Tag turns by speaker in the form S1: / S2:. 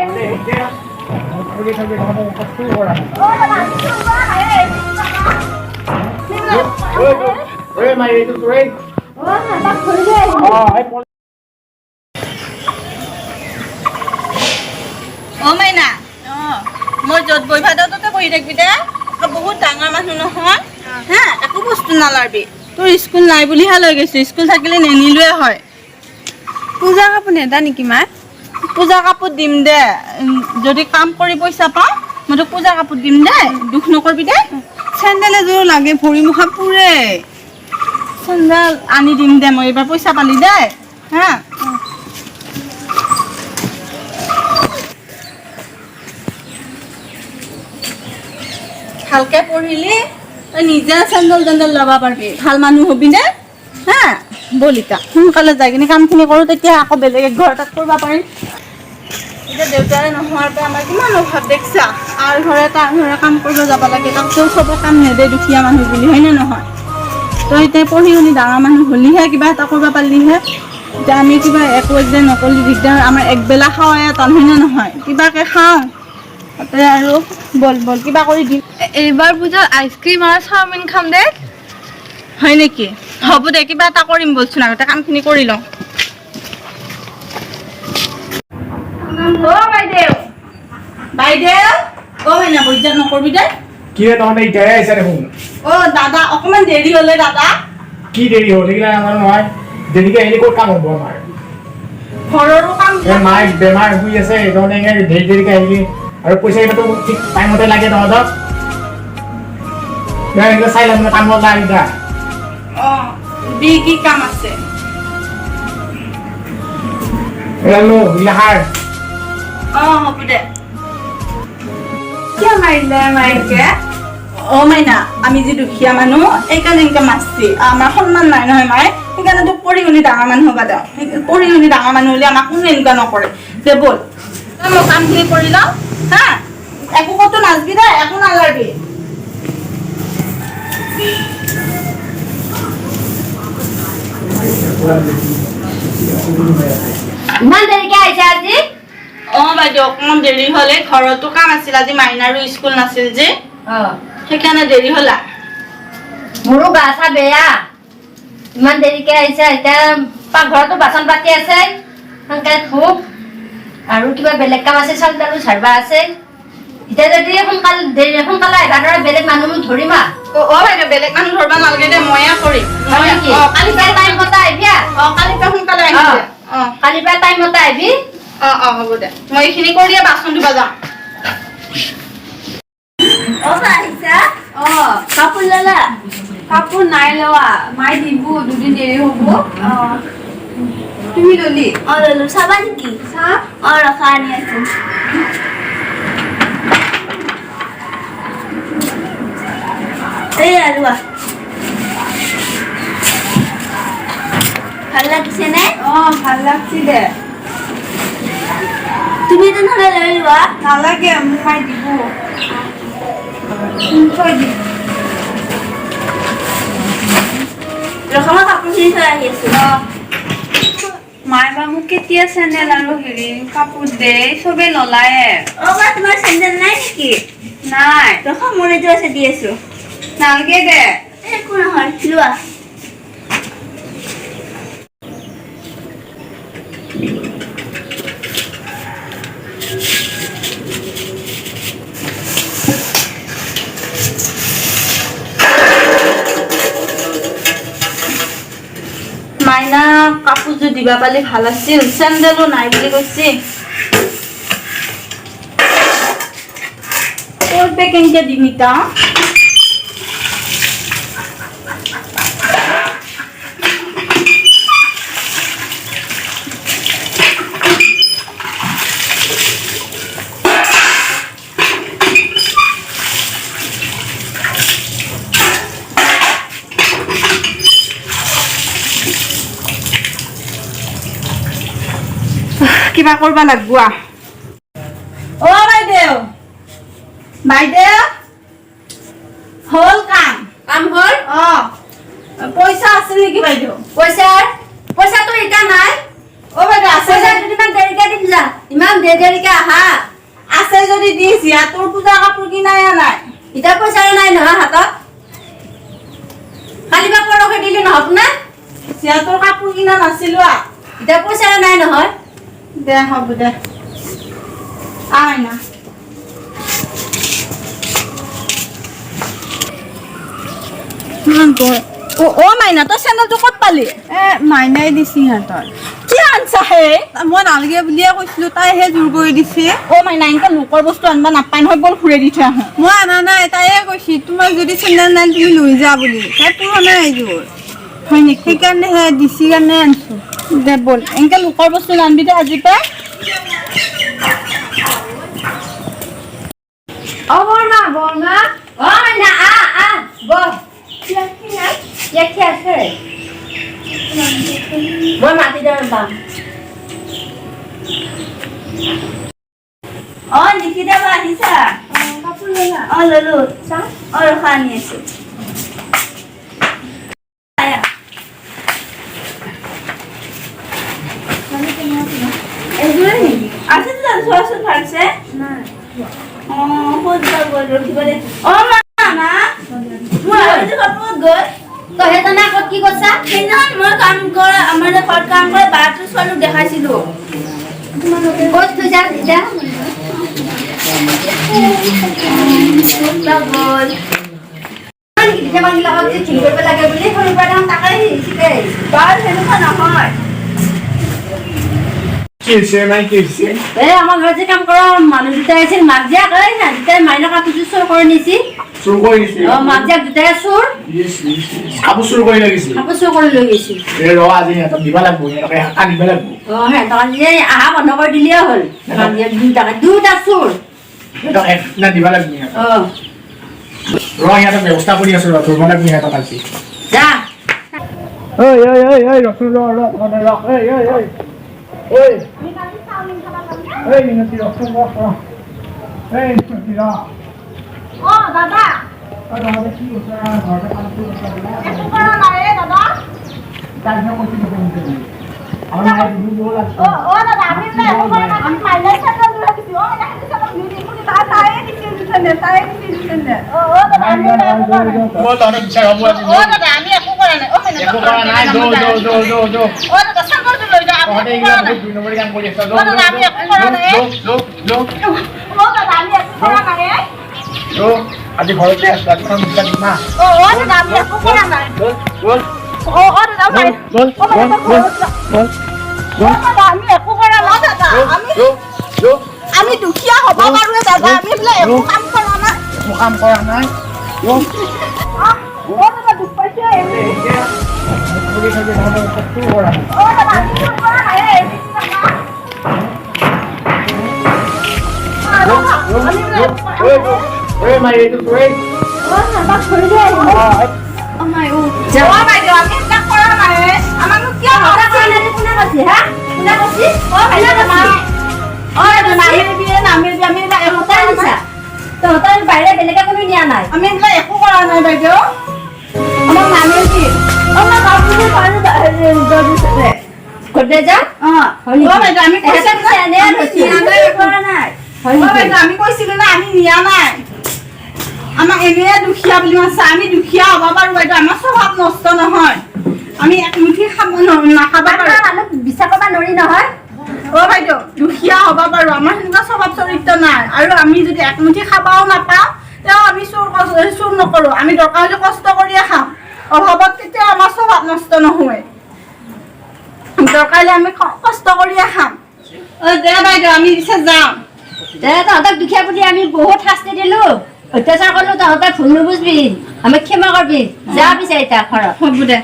S1: অ মাইনা, মই য'ত বহিবা দিওঁ ততে বহি থাকিবি দে। তই বহুত ডাঙৰ মানুহ নহয় হা, একো বস্তু নালাৰবি। তোৰ স্কুল নাই বুলিহে লৈ গৈছো, স্কুল থাকিলে নেনিলোৱে হয়।
S2: পূজা কাপোৰ নেদা নেকি মা?
S1: পূজা কাপোৰ দিম দে, যদি কাম কৰি পইচা পাওঁ মই তোক পূজা কাপোৰ দিম দে, দুখ নকৰবি দে।
S2: চেণ্ডেল এযোৰ লাগে, ভৰি মুখা পুৰে।
S1: চেণ্ডেল আনি দিম দে মই এইবাৰ পইচা পালি দে। হা, ভালকে পঢ়িলি তই নিজে চেণ্ডেল তেণ্ডেল ল'ব পাৰিবি, ভাল মানুহ হবি দে। হা, বলিতা সোনকালে যাই কিনে কামখিনি কৰোঁ, তেতিয়া আকৌ বেলেগ এক ঘৰ তাত কৰিব পাৰিম। এতিয়া দেউতাৰে নোহোৱাৰ পৰা আমাৰ কিমান অভাৱ দেখছা, আৰ ঘৰে তাৰ ঘৰে কাম কৰিব যাব লাগে, তাকতো চবে কাম নেদে দুখীয়া মানুহ বুলি, হয়নে নহয়? তই এতিয়া পঢ়ি শুনি ডাঙৰ মানুহ হ'লিহে কিবা এটা কৰিব পাৰিলিহে। এতিয়া আমি কিবা একো যে নকৰিলে দিগদাৰ, আমাৰ একবেলা খাৱাই টান, হয়নে নহয়? কিবাকে খাওঁ তাতে আৰু বল বল কিবা কৰি দিম।
S2: এইবাৰ পূজাত আইচক্ৰীম আৰু চাওমিন খাম দে।
S1: হয় নেকি? হ'ব দে, কিবা এটা কৰিম বলচোন, আগতে কামখিনি কৰি লওঁ। অ বাইদেউ, বাইদেউ, অ মাইনা বৈজাত নকৰবি দে।
S3: কি ৰে, তহঁতে এতিয়াহে আহিছা দেখোন?
S1: অ দাদা, অকণমান দেৰি হ'লে দাদা।
S3: কি দেৰি হ'ল সেইগিলা নাজানো নহয়, দেৰিকে আহিলে ক'ত কাম হ'ব আমাৰ?
S1: ঘৰৰো কাম।
S3: এই মায়ে বেমাৰ শুই আছে, তহঁতে এনেকে দেৰি দেৰিকে আহিলি আৰু পইচা কেইটাতো ঠিক টাইমতে লাগে তহঁতক। দে, এইগিলা চাই ল'ম, কামত লাগ এতিয়া।
S1: অ দি কি কাম আছে?
S3: এইগিলা লো, এইগিলা সাৰ।
S1: অ হ'ব দে।
S2: কিয় মাৰিলে মায়েকে?
S1: অ মাইনা, আমি যি দুখীয়া মানুহ এইকাৰণে এনেকে মাৰছি, আমাৰ সন্মান নাই নহয় মায়ে, সেইকাৰণে তোক পঢ়ি শুনি ডাঙৰ মানুহ হ'বা দেওঁ। পঢ়ি শুনি ডাঙৰ মানুহ হ'লে আমাক কোনো এনেকুৱা নকৰে দে। ব'ল তই, মই কামখিনি কৰি লওঁ। হা, একো ক'তো নাচবি দে, একো নালাৰবি।
S4: ইমান দেৰিকে আহিছা আজি?
S1: অ বাইদেউ, অকণমান দেৰি হ'লে ঘৰতো কাম আছিল, আজি মাইনাৰো স্কুল নাছিল যে, সেইকাৰণে দেৰি হ'লা।
S4: মোৰো গা চা বেয়া, ইমান দেৰিকে আহিছা। এতিয়া পাকঘৰতো বাচন পাতি আছে, সোনকালে ধুম, আৰু কিবা বেলেগ কাম আছে, চাউল তাউল ঝাৰবা আছে। এতিয়া যদি সোনকাল দেৰি সোনকালে আহিবা নোৱাৰা, বেলেগ মানুহ মই ধৰিম আ।
S1: অ বাইদেউ, বেলেগ মানুহ ধৰবা নালাগে দে, ময়ে কৰিম।
S4: হয় নেকি?
S1: অ, কালি
S4: কালি টাইম মতে আহিবি আ।
S1: অ, কালিৰ পৰা সোনকালে আহিম দে। অ।
S4: কালিৰ পৰা টাইম মতে আহিবি।
S1: অ অ হ'ব দে, মই এইখিনি কৰিয়ে বাচন ধুবা যাম।
S5: অ বা, আহিছা?
S2: অ।
S5: কাপোৰ ল'লা?
S2: কাপোৰ নাই লোৱা, মায়ে দিব, দুদিন দেৰি হ'ব। তুমি ললি?
S5: অ ল'লো, চাবা নেকি?
S2: চা।
S5: অ ৰখা, আনি আছো। এই লোৱা, ভাল লাগিছে নে?
S2: অ ভাল লাগছি দে।
S5: তুমি তেনেহ'লে লৈ লোৱা।
S2: নালাগে, মোক মায়ে দিব, থৈ দি।
S5: ৰখা, মই কাপোৰখিনি থৈ আহি আছো।
S2: মায়ে বা মোক কেতিয়া চেণ্ডেল আৰু হেৰি কাপোৰ দে, চবে ললায়ে।
S5: অ বা, তোমাৰ চেণ্ডেল নাই নেকি?
S2: নাই।
S5: ৰখা, মোৰ এযোৰ আছে, দি আছো।
S2: নালাগে দে।
S5: এই, একো নহয়, লোৱা।
S1: মাইনা কাপোৰযোৰ দিবা পালে ভাল আছিল, চেণ্ডেলো নাই বুলি কৈছে। ক'ত কেনেকে দিম ইতা? কিবা কৰবা লাগব আ। অ বাইদেউ, বাইদেউ, হ'ল কাম।
S4: কাম হ'ল?
S1: অ, পইচা আছে নেকি বাইদেউ?
S4: পইচা? পইচাটো এতিয়া নাই।
S1: অ বাইদেউ আছে
S4: পইচা দুদিনমান দেৰিকে দিম যা, ইমান দেৰিকে আহা।
S1: আছে যদি দিছ, ইয়া তোৰ পূজা কাপোৰ কিনাই নাই।
S4: এতিয়া পইচাই নাই নহয় হাতত, কালি বা পৰহি দিলি নহ'ব না?
S1: জিয়া তোৰ কাপোৰ কিনা নাছিলো আ।
S4: এতিয়া পইচাই নাই নহয়।
S1: দে হ'ব দে, আয় না। অ মাইনা, তই চেণ্ডেলটো ক'ত পালি?
S2: এ মাইনাই দিছি সিহঁতৰ।
S1: কি আনছা হে?
S2: মই নালাগে বুলিয়ে কৈছিলো, তাইহে জোৰ কৰি দিছে।
S1: অ মাইনা, এনেকে লোকৰ বস্তু আনবা নাপায় নহয়, ব'ল ঘূৰাই দি থৈ আহোঁ।
S2: মই আনা নাই, তাইয়ে কৈছি তোমাক যদি চেণ্ডেল নাই তুমি লৈ যা বুলি। তাই পুৰণা এইযোৰ।
S1: হয় নেকি?
S2: সেইকাৰণেহে দিছি কাৰণে আনছো।
S1: দে ব'ল, এনেকে লোকৰ বস্তু নানবি দে আজিৰ পৰা।
S4: অ বৰমা, বৰমা, অ মাইনা, আহ আহ বহ। ইয়াত আছে, মই মাতি দিম পাম।
S5: অ নিকিতা বা আহিছা?
S2: কাপোৰ ল'লা?
S5: অ ললো। অ ৰখা আনি আছো।
S2: এইযোৰে নেকি?
S5: আছে চোৱাচোন ভালছে। অ ক'ত বা গ'ল, ৰখিব দে। অ মা, মা মোৰ আৰু এযোৰ কাপোৰ ক'ত গ'ল?
S4: তই জানা ক'ত কি কৰছা?
S5: সেইদিনাখন মই কাম কৰা, আমাৰ যে ঘৰত কাম কৰা বাটো ছোৱালীক দেখাইছিলো।
S4: ক'ত থৈছা এতিয়া?
S5: ক'ত বা গ'ল?
S4: দুখীয়া মানুহবিলাকক যে ঘিণ কৰিব লাগে বুলি সৰুৰ পৰা দেখোন তাকে শিকাই আহিছো।
S5: বাৰু সেনেকুৱা নহয়।
S3: কি হৈছে নাই, কি হৈছে?
S4: এই আমাৰ ঘৰত যে কাম কৰা মানুহ দুটা আহিছিল, মাক জীয়েক, এই সিহঁত দুটাই মাইনা কাপোৰযোৰ চোৰ কৰি নিছিল।
S3: চুৰ কৰি নিছিল?
S4: অ মাক জীয়েক দুটাই চোৰ।
S3: ইচ, ইচ, ইচ। কাপোৰ চুৰ কৰি লৈ গৈছিল?
S4: কাপোৰ চোৰ কৰি লৈ গৈছিল।
S3: এই ৰ, আজি সিহঁতক দিব লাগিব, সিহঁতক আনিব লাগিব।
S4: অ সিহঁতক আজি এই আহা বন্ধ কৰি দিলেই হ'ল। মাক জীয়েক দুটাকে, দুটা চোৰ।
S3: সিহঁতক একদিনা দিব লাগিব সিহঁতক।
S4: অ
S3: ৰ, সিহঁতক ব্যৱস্থা কৰি আছো, ৰ, ধৰিব লাগিব সিহঁতক আজি।
S4: যা।
S3: ঐ ঐ ঐ ঐ, ৰচোন, ৰ ৰ ৰ ৰ, ঐ ঐ ঐ ঐ ঐ মিনতি, ৰচোন, ৰ ৰ, ঐ মিনতি, ৰ।
S1: অ দাদা।
S3: ঐ, তহঁতে কি কৰিছ? ঘৰতে কাম কৰি আছ বোলে?
S1: একো কৰা নাই এ দাদা।
S3: তাৰপিছত কৈছিলো দেখোন তুমি। আৰু মায়ে বিহু গ'ল আছে।
S1: অ অ দাদা, আমি বোলে একো কৰা নাই, আমি মাইনাৰ চেণ্ডেলযোৰ ৰাখিছো। অ মাইনা, সেইটো চেণ্ডেল দি দিম বুলি
S2: তাই তায়ে দিছিল চেণ্ডেল, তায়ে দিছিল চেণ্ডেল।
S1: অ অ দাদা, আমি বোলে একো কৰা নাই।
S3: ব'ল, তহঁতক বিচাৰ হ'ব আজি।
S1: অ দাদা, আমি একো কৰা নাই। অ মাইনা,
S3: একো কৰা নাই, যো যো যো যো যো।
S1: অ দাদা, চেণ্ডেলযোৰ লৈ যাওঁ, আমি
S3: তহঁতে
S1: একো
S3: এইগিলা
S1: কৰা নাই।
S3: বহুত দুই নম্বৰী কাম কৰি আছ। যো
S1: অ দাদা, আমি একো কৰা নাই।
S3: যো যো যো।
S1: অ দাদা, আমি একো কৰা নাই।
S3: যো, আজি ঘৰতে আছো, আজি তহঁতক বিচাৰ দিম হা।
S1: অ অ দাদা, আমি একো কৰা নাই।
S3: ব'ল ব'ল।
S1: অ অ দাদা,
S3: ব'ল ব'ল
S1: অ মাইনা,
S3: ব'ল
S1: তই ঘৰত যা।
S3: ব'ল।
S1: অ দাদা, আমি একো কৰা নাই দাদা। আমি
S3: যো যো।
S1: আমি দুখীয়া হ'ব পাৰোঁ দাদা, আমি বোলে একো কাম কৰা নাই।
S3: একো কাম কৰা নাই। যো।
S1: অ দাদা, দুখ পাইছে।
S3: কৰি থাকি তহঁতৰ চুৰ কৰা নাই।
S1: অ দাদা, আমি চুৰ কৰা নাই, এৰি দিছোঁ দাদা। অ দাদা, আমি বোলে একো কৰা
S3: ঐ
S1: নাই।
S3: ঐ মাৰি এইটো চোৰ, এই।
S4: অ সিহঁতক ধৰি দে।
S3: অ
S1: অ বাইদেউ, আমি এইবিলাক কৰা নাই। আমাকনো কিয়
S4: তহঁতে
S1: মাৰিছে?
S4: কৰা নাই কোনে কৈছি হা? কোনে কৈছি?
S1: অ বাইদেউ,
S4: কোনে কৈছি?
S1: অ বাইদেউ, নামিবি নামিবি, আমি এইবিলাক একো
S4: তহঁতে
S1: কৰা
S4: আনিছা?
S1: নাই।
S4: তহঁতৰ বাহিৰে বেলেগে কোনো নিয়া নাই।
S1: আমি এইবিলাক একো কৰা নাই বাইদেউ, আমাক নামিবি।
S5: অ মা, কাপোৰযোৰ পালোঁ দৰ্জিছে।
S4: ঘৰতে যা।
S5: অ
S4: হয় নেকি?
S1: অ বাইদেউ, আমি কৈছিলো না,
S4: এনে
S1: আমি
S4: ধৰিছে।
S1: নিয়া নাই।
S5: একো কৰা নাই।
S4: হয়
S1: অ
S4: নেকি?
S1: বাইদেউ, আমি কৈছিলো না, আমি নিয়া নাই। আমাক এনে দুখীয়া বুলি মাতিছে। আমি দুখীয়া হ'ব পাৰো বাইদেউ, আমাৰ স্বভাৱ নষ্ট নহয়। আমি একমুঠি খাব নাখাব পাৰো।
S4: আমাৰ মানুহ বিশ্বাস কৰিব নোৱাৰি নহয়।
S1: অ বাইদেউ, দুখীয়া হ'ব পাৰো, আমাৰ সেনেকুৱা স্বভাৱ চৰিত্ৰ নাই। আৰু আমি যদি একমুঠি খাবও নাপাওঁ, তেওঁ আমি চুৰ নকৰো। আমি দৰকাৰ হ'লে কষ্ট কৰিয়ে খাম। অভাৱত কেতিয়াও আমাৰ স্বভাৱ নষ্ট নহয়। দৰকাৰ হ'লে আমি কষ্ট কৰিয়ে খাম। অ দে বাইদেউ, আমি পিছে যাওঁ।
S4: দে, তহঁতক দুখীয়া বুলি আমি বহুত শাস্তি দিলো, অত্যাচাৰ কৰিলো, তহঁতে ভুল নুবুজবি, আমাক ক্ষমা কৰবি। যা পিছে এতিয়া ঘৰত।
S1: হ'ব দে।